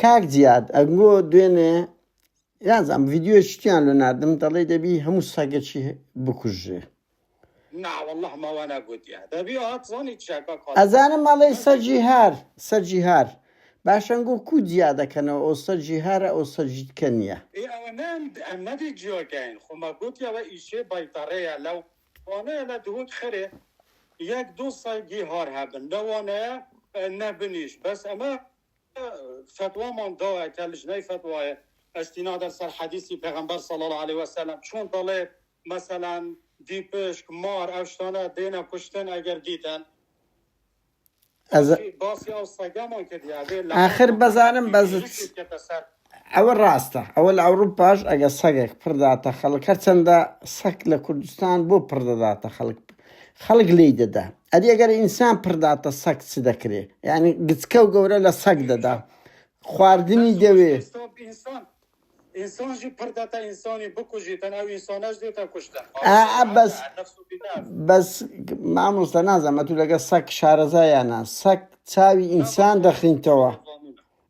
کاک جیاد ئەنگۆ دوێنێ نازانم ڤیدیۆ شتیان لۆ ناردم دەڵێ دەبی هەموو سەگەکی بکوژرێ. نا واللە ما وا نەگوتیە دەبی ئەها تزانی چیە کاک خالد ئەزانم ئەڵێی سەگی هار سەگی هار باشە ئەنگۆ کو جیا دەکەنەوە ئەو سەگی هارە ئەو سەگی دکە نیە. ئێ ئەوە نە ئەم نەدی جیا کەین خۆ ما گوتیە ئەوە ئیشێ بەیتەڕەیە لەو وانەیە لە دهۆک خەرێ یەک دوو سەگی هار هەبن لەوانەیە نەبنیش بەس ئەمە فەتوامان داوە کە لجنەی فەتوایە ئەستینادە سەر حەدیسی پێغەمبەر صلی اللە علیه وسلم چۆن دەڵێت مەسەلەن دیپشک مار ئەو شتانە دێنە کوشتن ئەگەر دیتن باسی ئەو سەگەمان کردی ئەبێ لە ئاخر بەزانم بەس بکەتە سەر ئەوە ڕاستە ئەوە لە ئەوروپاش ئەگە سەگێک پڕداتە خەڵک هەرچەندە سەگ لە کوردستان بۆ پڕدەداتە خەڵک خەڵک لێی دەدا ئەدی ئەگەر ئینسان پڕداتە سەگ چ دەکرێ یعنی گچکە و گەورە لە سەگ دەدا خواردنی دەوێ ئینسان ژی پڕداتە ئینسانی بکوژیتن ئەو ئینسانەش دێتە کوشتن ئا بەس بەس مامۆستا نازانم ئەتوو لەگەڵ سەگ شارەزایانە سەگ چاوی ئینسان دەخینتەوە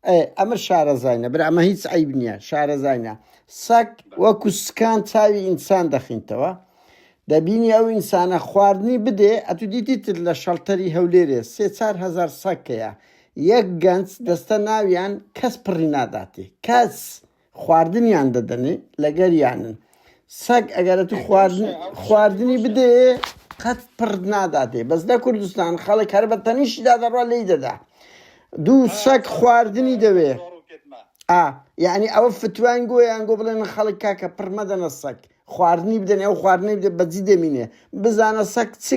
ئێ ئەمە شارەزاینە برا ئەمە هیچ عەیب نییە شارەزاینە سەگ وەکو سکان چاوی ئینسان دەخینتەوە دەبینی ئەو ئینسانە خواردنی بدێ ئەتو دیتیتر لە شەڵتەری هەولێرێ سێ 4هزار سەگ هەیە یەک گەنج دەستە ناویان کەس پڕی ناداتێ کەس خواردنیان دەدەنێ لەگەریانن سەگ ئەگەر تو خواردن خواردنی بدێ قەت پڕ ناداتێ بەس لە کوردستان خەڵک هەر بە تەنیشتدا دەڕوا لێی دەدا دوو سەگ خواردنی دەوێ ئا یعنی ئەوە فتوان گۆیان گۆ بڵێن خەڵک کاکە پڕ مەدەنە سەگ خواردنی بدەن ئەو خواردنەی بدە بەجی دەمینێ بزانە سەگ چ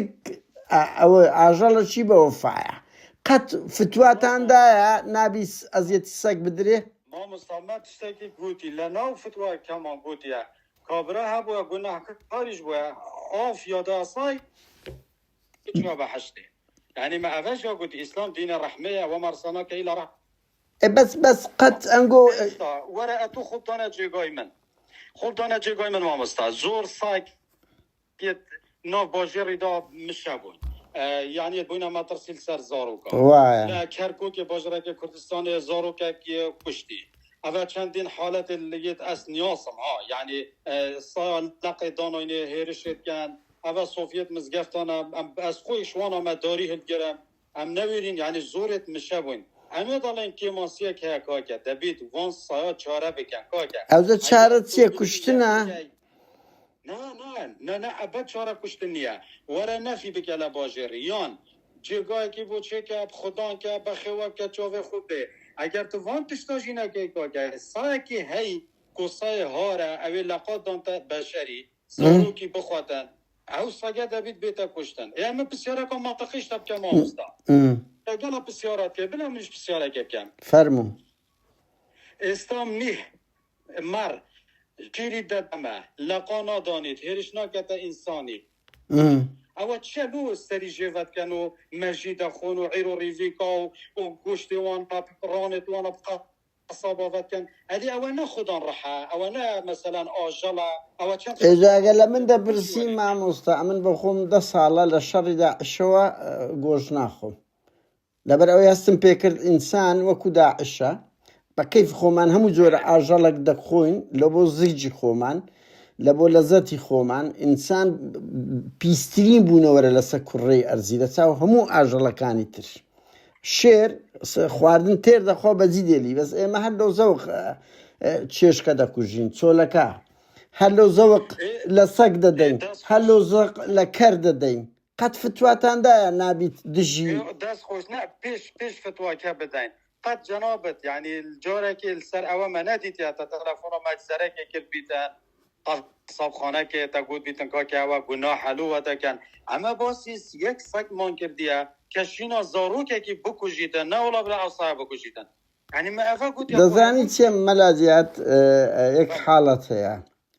ئەوە ئاژەڵە چی بەوەفایە قەت فتواتان دایە نابی ئەزیەتی سەگ بدرێ مامۆستا مە تشتێکی گوتی لە ناو فتواکەمان گوتیە کابرا هەبووە گوناهکاریش بووە ئاف یا داسای چوە بەهەشتێ یعنی مە ئەڤەش یا گوتی ئیسلام دینە ڕەحمەیە وما ارسلناک الا رحمە ئێ بەس بەس قەت ئەنگۆ ئێستا وەرە ئەتوو خۆبدانە جێگای من خۆبدانە جێگای من مامۆستا زۆر ساک پێت ناو باژێڕی دا مشە بوون یانی بووینە مەترسی لەسەر زارۆکا وایە. لە کەرکوکێ باژڕێکێ کوردستانێ زارۆکەک کوشتی ئەڤە چەندین حالەتێ یێت ئەس نیاسم ها یانی سا لەقێ داناینێ هێرشێ دکەن ئەڤە سۆفیەت مزگەفتانە ئەم ئەس خۆی شوانا مە داری هلگرم ئەم نەوێرین یانی زۆرێت مشە بووین ئەمێ دەڵێن کێماسیەک هەیە کاکە دەبیت وان سایا چارە بکەن کاکە ئەوجە ئەگەر چارە تۆ چیە بچی کوشتنە؟ یەکێ نا نا نا نا ئەبەد چارە کوشتن نییە وەرە نەفی بکە لە باژێڕی یان جێگایەکی بۆ چێکە خودان کە بەخێوە بکە چاوێ خۆ بدەیە ئەگەر تو ڤان تشتا ژی نەکەی کاکە سایەکی هەی کو سایێ هارە ئەوێ لەقات دانتە بەشەری زارۆکی بخواتن ئەو سەگە دەبیت بێتە کوشتن ئێ من پرسیارەکە مەنتقیش تە بکەم مامۆستا لەگەڵە پرسیارات کەی بلا منیش پرسیارەکە بکەم فەرموو. ئێستا میه مەڕ شیری دەدەمە لەقا نادانیت هێرش ناکەتە ئینسانی ئەوە چیە لۆ سەری ژێڤە دکەن و مەژی دەخۆن و عیر و ڕیڤیکا و و گۆشتی وان ڕانێت وانە قەسابا ڤەدکەن ئەدی ئەوە نە خودان ڕەحە ئەوە نە مەسەلەن ئاژەڵە ئەوە چەند ئێجا ئەگەر لە من خراپترە دەپرسی مامۆستا ئەمن بۆ خۆم دە ساڵە لە شەڕی داعشەوە گۆشت ناخۆم لەبەر ئەوەی هەستم پێکرد ئینسان وەکو داعشە بە کەیف خۆمان هەموو جۆرە ئاژەڵێک دەخۆین لە بۆ زیجی خۆمان لە بۆ لەزەتی خۆمان ئینسان پیسترین بوونەوەرە لەسەر کوڕەی ئەرزی لە چاو هەموو ئاژەڵەکانی تر شێر خواردن تێر دەخوا بەجی دێلی بەس ئێمە هەر لەو زەوق چێشکە دەکوژین چۆلەکە هەر لەو زەوق لە سەگ دەدەین هەر لەو زەق لە کەر دەدەین قەت فتواتان دایە نابیت دژی. دەست خۆش نا پێش پێش فتواکە بدەین قەت جەنابت یانی جارێکی لەسەر ئەوە مە نەدیتە تە تەلەفۆنە مەجزەرەکێ کرد بیتن قەسابخانەکێ تە گوت بیتن کاکە ئەوە گوناحە لۆ وە دەکەن ئەمە باسی یەک سەگمان کردیە کە شینا زارۆکێکی بکوژیتن نەوەڵا بلا ئەو سایە بکوژیتن یانی مە ئەڤە گوتیە خۆ دەزانی هەموو چیە مەلا جیاد یەک حاڵەت هەیە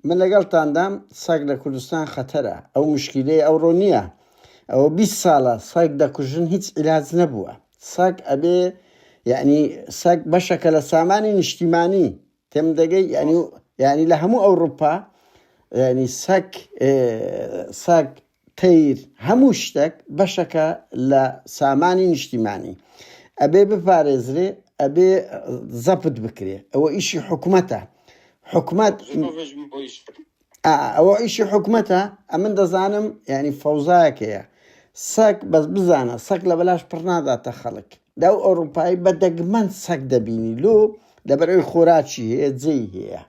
من لەگەڵتاندام سەگ لە کوردستان خەتەرە ئەو مشکیلەی ئەوڕۆ نییە ئەوە 20 ساڵە سەگ دەکوژن هیچ عیلاج نەبووە سەگ ئەبێ یعنی سەگ بەشەکە لە سامانی نیشتیمانی تێم دەگەی یعنی یعنی لە هەموو ئەوروپا یعنی سەگ سەگ تەیر هەموو شتەک بەشەکە لە سامانی نیشتیمانی ئەبێ بپارێزرێ. ئەبێ زەپت بکرێ ئەوە ئیشی حکومەتە حکومەت ئەوە ئیشی حکومەتە ئەمن دەزانم یعنی فەوزایەک هەیە سەگ بەس بزانە سەگ لە بەلاش پڕ ناداتە خەڵک داو ئەوروپایی بە دەگمەن سەگ دەبینی لۆ لەبەرئەوەی خۆراکی هەیە جێی هەیە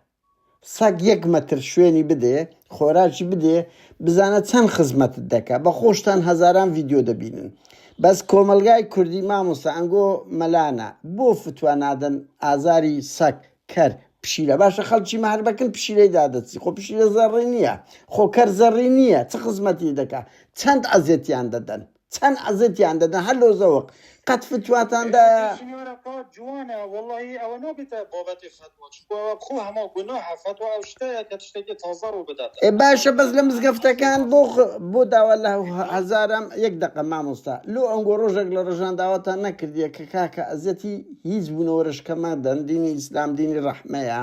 سەگ یەک مەتر شوێنی بدێ خۆراکی بدێ بزانە چەند خزمەتت دەکا بە خۆشتان هەزاران ڤیدیۆ دەبینن بەس کۆمەلگای کوردی مامۆستا ئەنگۆ مەلانە بۆ فتوا نادەن ئازاری سەگ کەر پشیلە باشە خەڵکی مەهر بەکن پشیلەی دادەچی خۆ پشیلە زەڕی نییە خۆ کەر زەڕی نییە چ خزمەتی دەکا چەند ئەزێتیان دەدەن چەند عەزێتیان دەدەن هەر لۆ زەوق قەت فتواتان دایە. پێشنیارەکە جوانە وەڵاهی ئەوە نابێتە بابەتی فەتوا چونکە ئەوە خۆ هەما گوناحە فەتوا ئەو شتەیە کە تشتێکی تازە ڕوو بداتە ئێ باشە بەس لە مزگەفتەکان بۆ بۆ داوا لە هەزارام یەک دەقە مامۆستا لۆ ئەنگۆ ڕۆژێک لە ڕۆژان داواتان نەکردیە کە کاکە ئەزیەتی هیچ بوونەوەرەش کە مەدەن دینی ئیسلام دینی ڕەحمەیە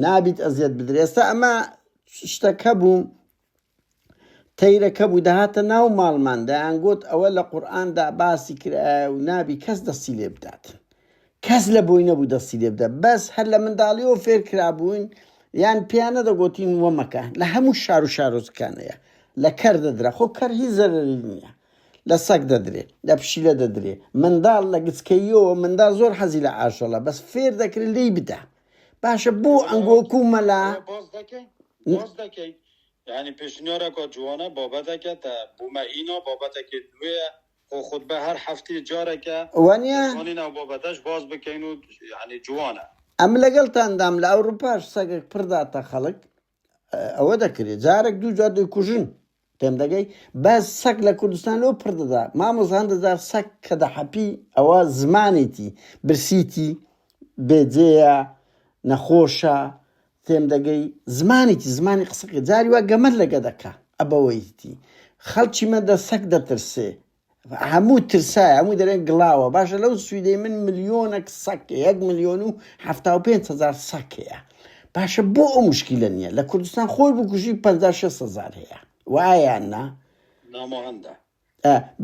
نابیت ئەزیەت بدرێ ئێستا ئەمە شتەکە بوو تەیرەکە بوو دەهاتە ناو ماڵمان دەیانگوت ئەوە لە قورئاندا باسی کرایە و نابی کەس دەستی لێ بدات کەس لە بۆی نەبوو دەستی لێ بدە بەس هەر لە منداڵیەوە فێر کرابووین یان پیانە دەگوتین وەمەکە لە هەموو شار و شارۆچکانەیە لە کەر دەدرا خۆ کەر هیچ زەرەری نییە لە سەگ دەدرێ لە پشیلە دەدرێ منداڵ لە گچکەییەوە منداڵ زۆر حەزی لە ئاژەڵە بەس فێر دەکرێت لێی بدا باشە بۆ ئەنگۆکو مەلا باز دەکەین باز دەکەین یعنی پێشنیارەکە جوانە بابەتەکە تە بوومە ئینا بابەتەکە نوێیە خۆ خوتبە هەر هەفتەیە جارێکە وانە دەتوانین ئەو بابەتەش باز بکەین و یعنی جوانە. ئەم لەگەڵتاندام لە ئەوروپاش سەگێک پڕداتە خەڵک ئەوە دەکرێت جارێک دوو جار دەیکوژن تێم دەگەی بەس سەگ لە کوردستان لۆ پڕ دەدا مامۆستا هەندە جار سەگ کە دەحەپی ئەوە زمانێتی برسیتی بێجێیە نەخۆشە تێم دەگەی زمانێکی زمانی قسەکە جاری وا گەمەر لەگە دەکا ئەبەوەیتی خەڵکی مە دە سەگ دەترسێ هەموو ترسایە هەموو دەرێن گڵاوە باشە لەو سویدەی من ملیۆنەک سەگ 1,075,000 سەگ هەیە باشە بۆ ئەو مشکیلە نییە لە کوردستان خۆی بکوژی 56 هزار هەیە وایان نا نامۆهەندە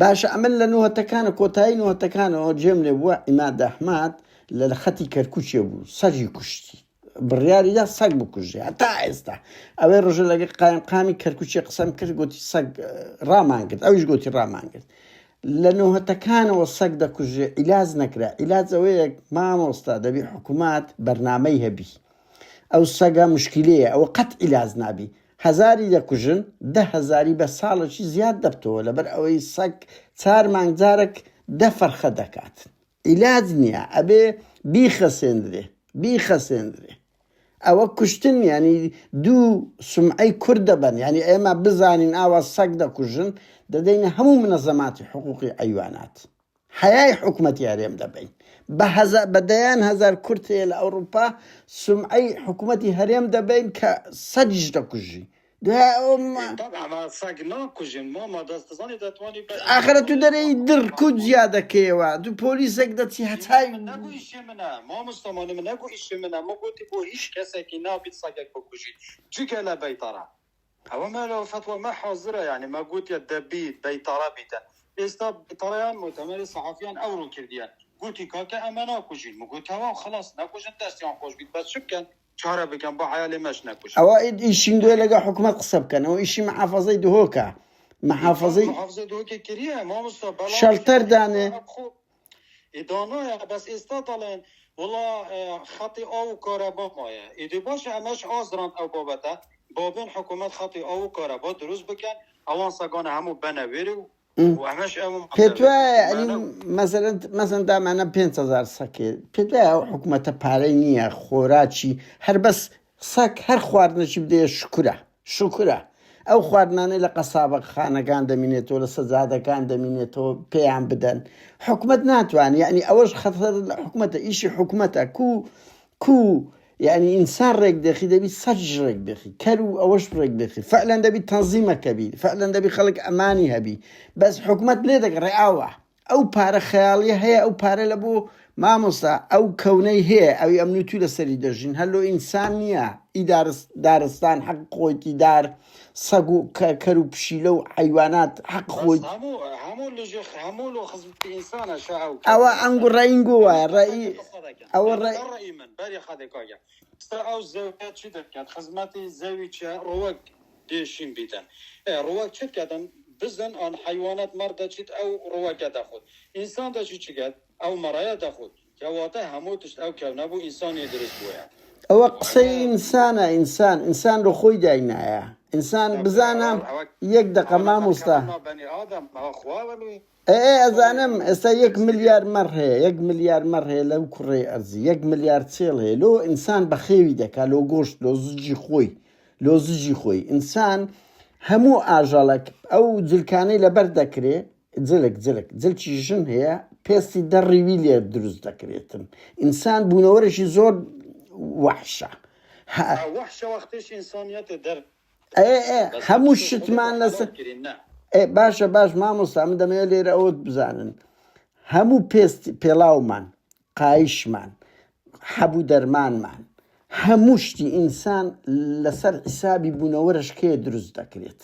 باشە ئەمن لە نوهتەکانە کۆتایی نوهتەکانەوە جێم لێ بووە عیماد ئەحمەد لە خەتی کەرکوکێ بوو سەگی کوشتی بڕیاری دا سەگ بکوژێ هەتا ئێستا ئەوەی ڕۆژە لەگە قایمقامی کەرکوکێ قسەم کرد گوتی سەگ ڕامان کرد ئەویش گوتی ڕامان کرد لە نۆهەتەکانەوە سەگ دەکوژێ عیلاج نەکرا عیلاج ئەوەیە مامۆستا دەبی حکوومەت بەرنامەی هەبی ئەو سەگە مشکلەیە ئەوە قەت عیلاج نابی هەزاری دەکوژن دە هەزاری بە ساڵێکی زیاد دەبتەوە لەبەر ئەوەی سەگ چار مانگ جارێک دە فەرخە دەکات عیلاج نییە ئەبێ بیخەسێندرێ بیخەسێندرێ ئەوە کوشتن یانی دوو سمعەی کورد دەبەن یانی ئێمە بزانین ئاوا سەگ دەکوژن دەدەینە هەموو منەزەماتی حقوقی عەیوانات حەیای حکومەتی هەرێم دەبەین بە هەزار بە دەیان هەزار کورد هەیە لە ئەوروپا سومعەی حکومەتی هەرێم دەبەین کە سەگیش دەکوژی دوای ئەوە ئاخرە تو دەرێی دڕ کو جیا دەکەیەوە تو پۆلیسێک دەچی هەتای ئەوە مە لە فەتوا مە حازرە یانی مە گوتیە دەبی بەیتەڕە بیتە ئێستا بەیتەڕەیان موتەمەری سەحافیان ئەوڕۆ کردیە گوتی کاکە ئەمە ناکوژین مە گوت تەواو خەڵاس نەکوژن دەستیان خۆش بیت بەس چ بکەن چارە بکەن با عەیالێ مەش نەکوژن. ئەوە ئیشین دوێ لەگە حکومەت قسە بکەن ئەوە ئیشی محافەزەی دهۆکە محافەزەی محافەزەی دهۆکێ کریە مامۆستا بەڵام شەلتەر دانێ. خۆ ئێ دانایە بەس ئێستا دەڵێن وەڵا خەتی ئاو و کارەبا مایە ئیدی باشە ئەمەش ئازراند ئەو بابەتە با بێن حکوومەت خەتی ئاو و کارەبا دروست بکەن ئەوان سەگانە هەموو بەنە وێرێ و و ئەمەش ئەو پێت وایە یعنی مەسەلەن مەسەن دامانە 5000 سەکێ پێت وایە ئەو حکوومەتە پارەی نییە خۆراکی هەر بەس سەگ هەر خواردنەکی بدەیە شوکرە شوکرە ئەو خواردنانەی لە قەسابەخانەکان دەمینێتەوە لە سەجادەکان دەمینێتەوە پێیان بدەن حکومەت ناتوانێت یعنی ئەوەش خەتەر لە حکومەتە ئیشی حکومەتە کو کو یعنی ئینسان ڕێک دەخی دەبی سەجش ڕێک بخی کەر و ئەوەش ڕێک بخی فعلەن دەبی تەنزیمەکە بی فعلەن دەبی خەڵک ئەمانی هەبی بەس حکومەت لێ دەگەڕێ ئاوا. ئەو پارە خەیاڵیە هەیە ئەو پارە لە بۆ مامۆستا ئەو کەونەی هەیە ئەوی ئەمن و تو لەسەری دەژین هەر لۆ ئینسان نییە ئی دارستان حەق خۆیتی دار سەگ و کەر و پشیلە و حەیوانات حەق بەس خۆیت هەموو هەموو لژ هەموو لۆ خزمەتی ئینسانە شە ئەو ئەوە کەونە ئێستا ئەنگو ڕەئینگۆ ئەمن وایە ڕەئی قسەکە قسە دەکەم ئەوە نا نا ڕەئی نا ڕەئی من بەری خەدێ کاکە ئێستا ئەو زەویە چی دەکات خزمەتی زەوی چە ڕوەک دێشین بیتن ئێ ڕوەک چت کەتن بزن ئان حەیوانات مەڕ دەچیت ئەو ڕوەکە دەخۆت ئینسان دەچی چ کەت ئەو مەڕەیە دەخۆت کەواتە هەموو تشت ئەو کەونە بۆ ئینسانی دروست بویە. ئەوە قسەی ئەگەر ئینسانە ئینسان ئینسان لۆ خۆی داینایە ئینسان ئەوە بزانە ئەوە یەک دەقە ئەوە لەقەد مامۆستا. کەڕەمنا بەنی ئادەم ئەوە خوا وەلی ئێ ئێ خۆی ئەزانم ئێستا یەک دروستی کرد. ملیار مەڕ هەیە یەک ملیار مەڕ هەیە لەو کوڕەی ئەرزی یەک ملیار چێڵ هەیە لۆ ئینسان بەخێوی دەکا لۆ گۆشت لۆ زجی خۆی لۆ زجی خۆی ئینسان هەموو ئاژەڵەک ئەو جلکانەی لەبەر دەکرێ جلک جلک جلکی ژن هەیە پێستی دەڕیوی لێ دروست دەکرێتن ئینسان بوونەوەرێکی زۆر وەحشە هە وەحشە وەختیش ئینسانیەتێ دەر ئێ ئێ بەس هەموو تشتێ خودێ شتمان بۆ لەسەر حەلال کرین نا. ئێ باشە باش مامۆستا من دەمەوێت لێرە ئەوەت بزانن هەموو پێست پێڵاومان قایشمان حەب و دەرمانمان هەموو شتی ئینسان لەسەر حیسابی بوونەوەرەشکەیە دروست دەکرێت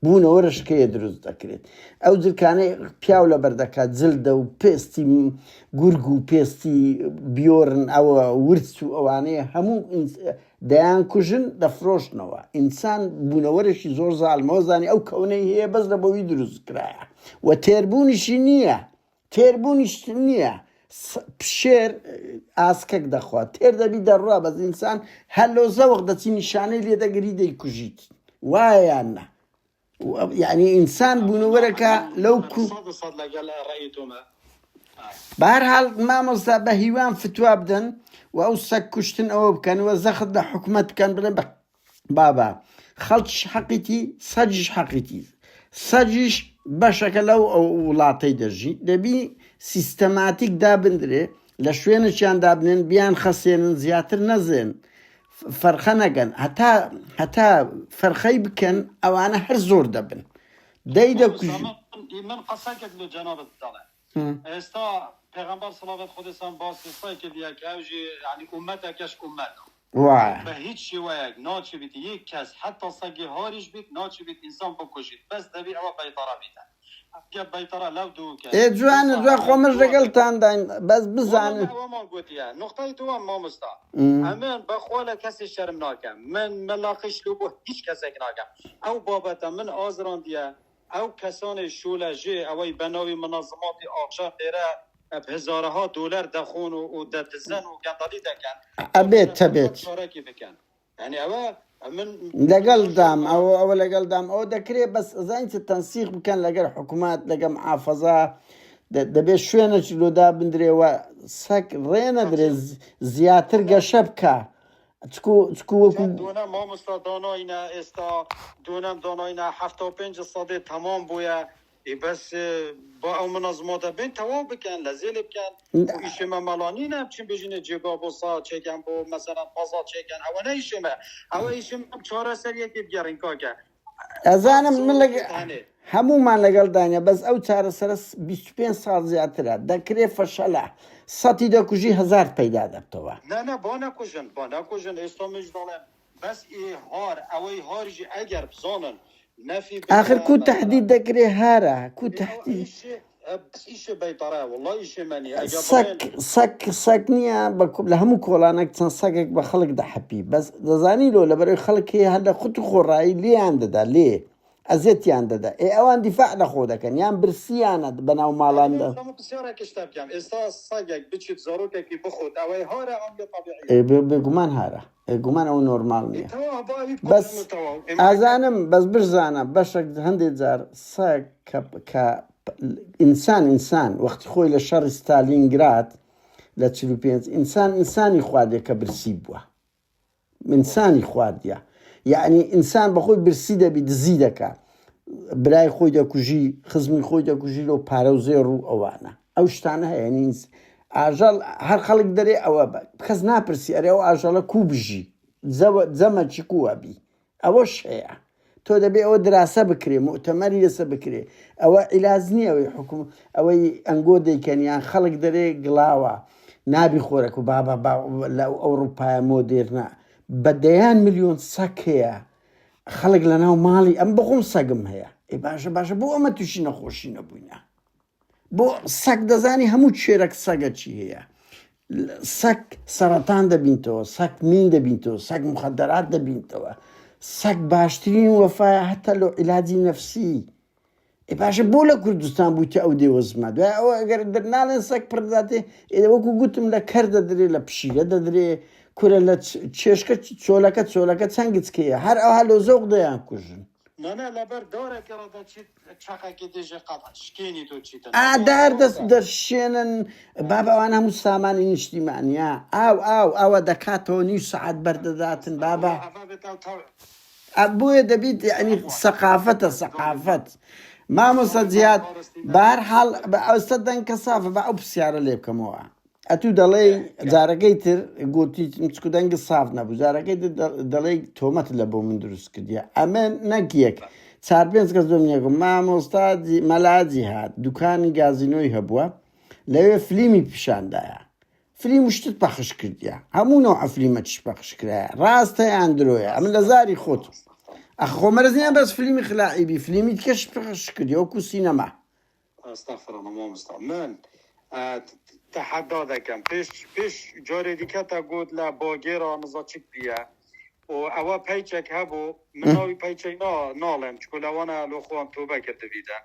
بوونەوەرش کەیە دروست دەکرێت ئەو جلکانەی پیاو لەبەر دەکات جلدە و پێستی گورگ و پێستی بیۆرن ئەوە ورچ و ئەوانەیە هەموو دەیان کوژن دەفرۆشنەوە ئینسان بوونەوەرێکی زۆر زاڵمەوە زانی ئەو کەونەی هەیە بەس لە بۆی دروست کرایە و تێربوونیشی نییە تێربوونیش نییە شێر ئاسکەک دەخوا تێر دەبی دەڕوا بەس ئینسان هەر لۆ زەوق دەچی نیشانەی لێ دەگری دەیکوژیت وایە یان نا یعنی ئینسان بوونەوەرەکە لەو کو بەهەرحاڵ مامۆستا بە هیوام فتوا بدەن و ئەو سەگ کوشتن ئەوە بکەن و زەخت لە حکومەت بکەن بڵێن بە بابە خەڵکیش حەقیتی سەگیش حەقیتی سەگیش بەشەکە لەو ئەو وڵاتەی دەژی دەبی سیستەماتیک دابندرێ لە شوێنێکیان دابنێن بیان خەسێنن زیاتر نەزێن فەرخە نەگەن هەتا هەتا فەرخەی بکەن ئەوانە هەر زۆر دەبن دەی دەکوژ من قسەکەت لۆ جەنابت دەڵێم ئێستا پێغەمبەر سڵاوت خودێ سان باسی سای کردیە کە ئەوژی یعنی ئومەتەکەش ئومەتە وایە. بە هیچ شێوەیەک ناچی بیت یەک کەس حەتا سەگی هاریش بیت ناچی بیت ئینسان بکوژیت بەس دەبی ئەوە بەیتەڕە بیتن ئەگەر بەیتەڕە لەو دووکە ئێ جوانە دووسا جوان ئەوەی خۆ مەش دووەم لەگەڵتانداین بەس وەڵا بزانن. من ئەوەمان گوتیە نوقتەی دووەم مامۆستا ئەمن بەخوا لە کەسی شەرم ناکەم من مەلاقیش لۆ بۆ هیچ کەسێک ناکەم ئەو بابەتە من ئازراندیە ئەو کەسانەی شۆلە ژێ ئەوەی بە ناوی منەزماتی ئاخشان لێرە بە هەزارەها دۆلەر دەخۆن و و دەدزن و گەندەڵی دەکەن با ئەبێت بچنە بەغدا تەبێت. چارەکی بکەن یانی ئەوە من لەگەڵ ناشۆ دام بە ئەوە ئەوە لەگەڵ دام ئەوە دەکرێ بەس ئەزانی چ تەنسیق بکەن لەگەر حکومات لەگە محافەزە دەبێت شوێنێکی لۆ دابندرێ و سەگ ڕێ نەدرێ تەنسیق زیاتر وەڵا گەشە بکا چکو چکو وەکو چەند دۆنەم مامۆستا داناینە ئێستا دۆنەم داناینە 75 سەدێ تەمام بووە ئێ بەس با ئەو منەزماتە بێن تەواو بکەن لە زێلێ بکەن و ئیشێ مە مەڵا نینە بچین بێژینە جێگا بۆ سا چێکەن بۆ مەسەلەن پازا چێکەن ئەوە نە ئیشێ مە ئەوە ئیشێ مە چارەسەریەکی بگەڕین کاکە ئەزانم من لەگە زۆرێکت هەنێ هەموومان لەگەڵ دانە بەس ئەو چارەسەرە 25 ساڵ زیاترە دەکرێ فەشەلە سەتی دەکوژی هەزار پەیدا دەبتەوە. نا نا با نەکوژن با نەکوژن ئێستا منیش دەڵێم بەس ئی هار ئەوەی هاریژی ئەگەر بزانن نەفی بکە ئاخر کو مەسەلەن تهدید دەکرێ هارە کو ئێ ئەوە تهدید ئیشێ بەس ئیشێ بەیتەڕە وەڵا ئیشێ مەنی ئەگەر سەگ بڵێن سەگ سەگ نییە بە لە هەموو کۆڵانێک چەند سەگێک بە خەڵک دەحەپی بەس دەزانی لۆ لەبەرەوەی خەڵک هەیە هەر لە خوت و خۆڕایی لێیان دەدا لێ ئەزێتیان دەدا ئێ ئەوان دیفاع لە خۆ دەکەن یان برسیانە بەناو ئەرێ ماڵاندا. ئێستا من پرسیارێکیش تا بکەم ئێستا سەگێک بچیت زارۆکێکی بخۆت ئەوەی هارە ئەم یە ئێ تەبیعیە بێگومان هارە ئێ گومان ئەوە نۆرماڵ ئێ نییە تەواو با ئەوی بەس بکوژن و تەواو ئێ مەگەر ئازانم بەس بشزانە بەشەک هەندێ جار سەگ کە کە ئینسان ئینسان وەختی خۆی لە شەڕی ستالینگراد لە 45 ئینسان ئینسانی خواردێ کە برسی بووە ئینسانی خواردیە یعنی ئینسان بەخۆی برسی دەبی دزی دەکا برای خۆی دەکوژی خزمی خۆی دەکوژی لەو پارە و زێڕ و ئەوانە ئەو شتانە هەیە یعنی ئاژەڵ هەر خەڵک دەرێ ئەوە بە کەس ناپرسی ئەرێ ئەو ئاژەڵە کو بژی جەمەکی کووە بی ئەوەش هەیە. تۆ دەبێ ئەوە دراسە بکرێ موئتەمەری لەسە بکرێ ئەوە عیلاج نییە ئەوەی حکوم ئەوەی ئەنگۆ دەیکەن یان خەڵک دەرێ گڵاوە نابی خۆرەک و بابە با لە ئەوڕوپایە مۆدێرنە بە دەیان ملیۆن سەگ هەیە خەڵک لەناو ماڵی ئەم بەخۆم سەگم هەیە ئێ باشە باشە بۆ ئەمە تووشی نەخۆشی نەبووینە بۆ سەگ دەزانی هەموو چێرەک سەگە چی هەیە سەگ سەرەتان دەبینتەوە سەگ مین دەبینتەوە سەگ مخدرات دەبینتەوە سەگ باشترین وەفایە هەتا لۆ عیلاجی نەفسی ئێ باشە بۆ لە کوردستان بوویتە ئەو دێوەزمە دوای ئەوە ئەگەر ناڵێن سەگ پڕداتێ ئێ وەکو گوتم لە کەر دەدرێ لە پشیلە دەدرێ کورە لە چێشکە چۆلەکە چۆلەکە چەند گچکەیە هەر ئەوها لۆ زەوق دەیان کوژن. نا نا لەبەر دارێکی ڕا دەچیت چەقەکی دژی قەت شکێنی تۆ چیتە ئا دار دەست دەرشێنن بابە ئەوان هەموو سامانی نیشتیمانە ئاو ئاو ئاوە دەکاتەوە نیو سەعات بەردەداتن بابە بۆیە دەبیت یعنی سەقافەتە سەقافەت مامۆستا جیاد بەهەر حاڵ بە ئەوستا دەنگ کە سافە بە ئەو پرسیارە لێ بکەمەوە ئەتوو دەڵێی جارەکەی تر گوتی چکو دەنگ ساف نەبوو جارەکەی تر دەڵێی تۆمەت لە بۆ من دروست کردیە ئەمە نەک یەک چار پێنج کەس بم یەکم مامۆستا مەلا جیهاد دوکانی گازینۆی هەبووە لەوێ فلیمی پیشاندایە فلیم و شتت پەخش کردیە هەموو نەوعە فلیمەتیش پەخش کرایە ڕاستە یان درۆیە ئەمن لە زاری خۆت ئەخ خۆ مەرز نییە بەس فلیمی خلاعی بی فلیمی دیکەش پەخش کردیە وەکو سینەما. استغفر الله مامۆستا من تەحەدا دەکەم پێش پێش جارێ دیکە تا گوت لە باگێرا نزا چک بیە و ئەوە پەیچەک هەبوو من ناوی پەیچەک نا ناڵێم چکو لەوانە لۆ خۆم تۆبە کردبیدە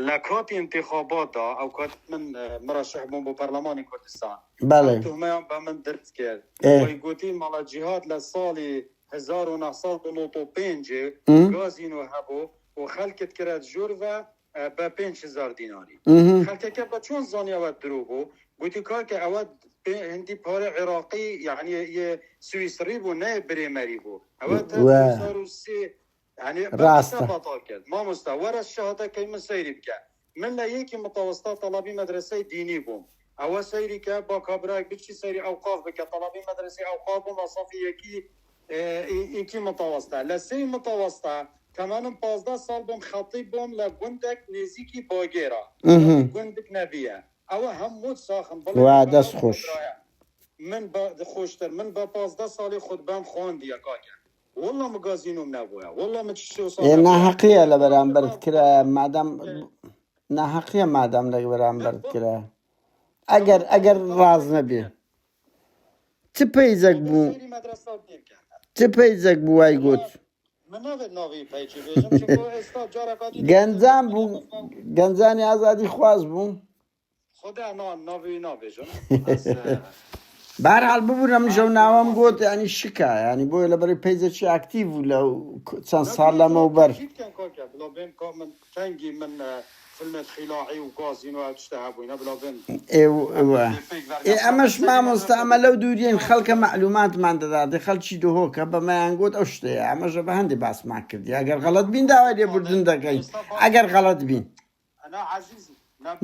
لە کاتی انتخاباتدا ئەو کات من مرشح بووم بۆ پەرلەمانی کوردستان بەڵێ تهمەیان بە من درست کرد وی گوتی مەڵا جیهاد لە ساڵی 1995 گازینۆ هەبوو و خەڵکت کرد ژوور بە 5000 دیناری خەڵکەکە بە چۆن زانی ئەوە درۆ بوو گوتی کاکە ئەوە هندی پارە عێراقی یعنی یە سویسری بوو نە برێمەری بوو ئەوە تا 2003 یعنی ڕاستە بەتاڵ کرد مامۆستا وەرە شەهادەکەی من سەیری بکە من لە یەکی متەوەستا تەڵەبی مەدرەسەی دینی بووم ئەوە سەیری کە با کابرایەک بچی سەیری ئەوقاف بکە تەڵەبی مەدرەسەی ئەوقاف بووم لە سەفی یەکی یەکی متەوەستە لە سێی متەوەستە تەمەنم 15 ساڵ بووم خەتیب بووم لە گوندێک نزیکی باگێرا گوندک نەبیە ئەوە هەموو ساخم بڵێ وا دەست خۆش من بە خۆشتر من بە 15 ساڵی خودبەم خواندیە کاکە وەڵا من گازینۆم نەبووە وەڵا من چ ساڵ ئێ ناهەقیە لە بەرامبەرت کرایە مادام ناهەقیە مادام لە بەرامبەرت کرایە ئەگەر ئەگەر ڕاز نەبێ چ پەیجەک بوو چ پەیجەک بوو وای گوت گەنجان بوو گەنجانی ئازادی خواز بوو خودا نا ناوی نابێژم بەهەرحاڵ ببورە من ژەو ناوەم گۆت ینی شکا ینی بۆیە لەبەری پەیجەکی ئاکتیڤ بوو لە چەند ساڵ لەمەوبەر تەنگی من فیلمت خیلاعی و گازین و ئەو شتە هەبووینە بلا بێن ئێ ئەمەش مامۆستا ئەمە لەو دوورین خەڵکە مەعلوماتمان دەداتێ خەڵکی دهۆکە بەمەیان گوت ئەو شتەیە ئەمەشە بە هەندێ باسمان کردی ئەگەر غەڵەت بین داوای لێبوردن دەکەین ئەگەر غەڵەت بین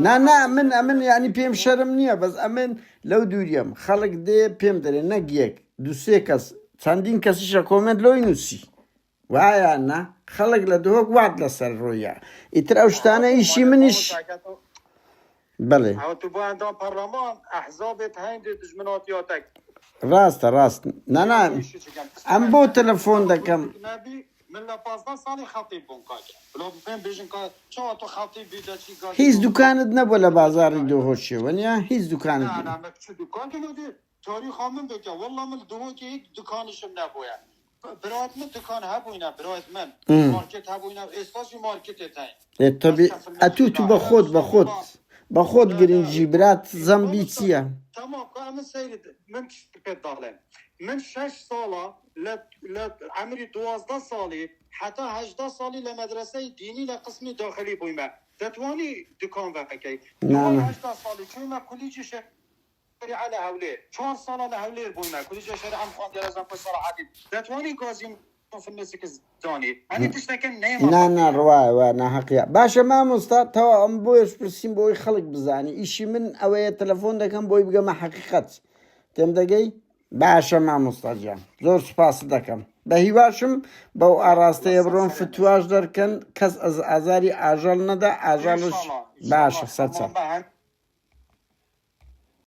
نا نا من ئەمن یانی پێم شەرم نییە بەس ئەمن لەو دووریم خەڵک دێ پێم دەرێ نەک یەک دووسێ کەس چەندین کەسیشە کۆمێنت لۆی نووسی وایە نا خەڵک لە دهۆک وات لەسەر ڕۆیە ئیتر ئەو شتانە ئیشی منیش بەڵێ ڕاستە ڕاست نانا ئەم بۆ تەلەفۆن دەکەم من لە 15 ساڵی خەتیب بووم کاکە بلۆ بێن بێژن کا چاوە تۆ خەتیب بی دەچی گازی هیچ دوکانت نەبووە لە بازاڕی دهۆکێ وەنیە هیچ دوکانت نا نا من چ دوکان کە نەدی تاریخا من بکە واللە من دهۆکێ هیچ دوکانیشم نەبووە برات من دوکان هەبووینە برات من مارکێت هەبووینە و ئێستاشی مارکێتێت هەین ئێ تەبی ئەتوو تو بە خۆت بە خۆت بە خۆت گرنگی برات زەمبی چییە؟ تەمام کا من سەیرت من پێت دەڵێم من شەش ساڵە لە لە عەمری 12 ساڵی حتا 18 ساڵی لە مەدرەسەی دینی لە قسمی داخلی بوویمە دەتوانی دوکان بەکەی نا دوای نا 18 ساڵی چوویمە کولیجی شەریعە لە هەولێر چوار ساڵە لە هەولێر بوویمە کولیجی شەریعەم خواندیە لە زانکۆی سەڵاحەدین دەتوانی گازی فلمسک زانی هەنی تشتەکە نا نا نەیمە ڕوایە وایە ناهەقیە باشە مامۆستا تەواو ئەم بۆیەش پرسیم بۆی خەڵک بزانی ئیشی من ئەوەیە تەلەفۆن دەکەم بۆی بگەمە حەقیقەت تێم دەگەی باشە مامۆستا گیان زۆر سوپاست دەکەم. بە هیواشم بەو ئاڕاستەیە بڕۆن فتواش دەرکەن کەس ئەز ئازاری ئاژەڵ نەدا ئاژەڵش باشە سەرچاو.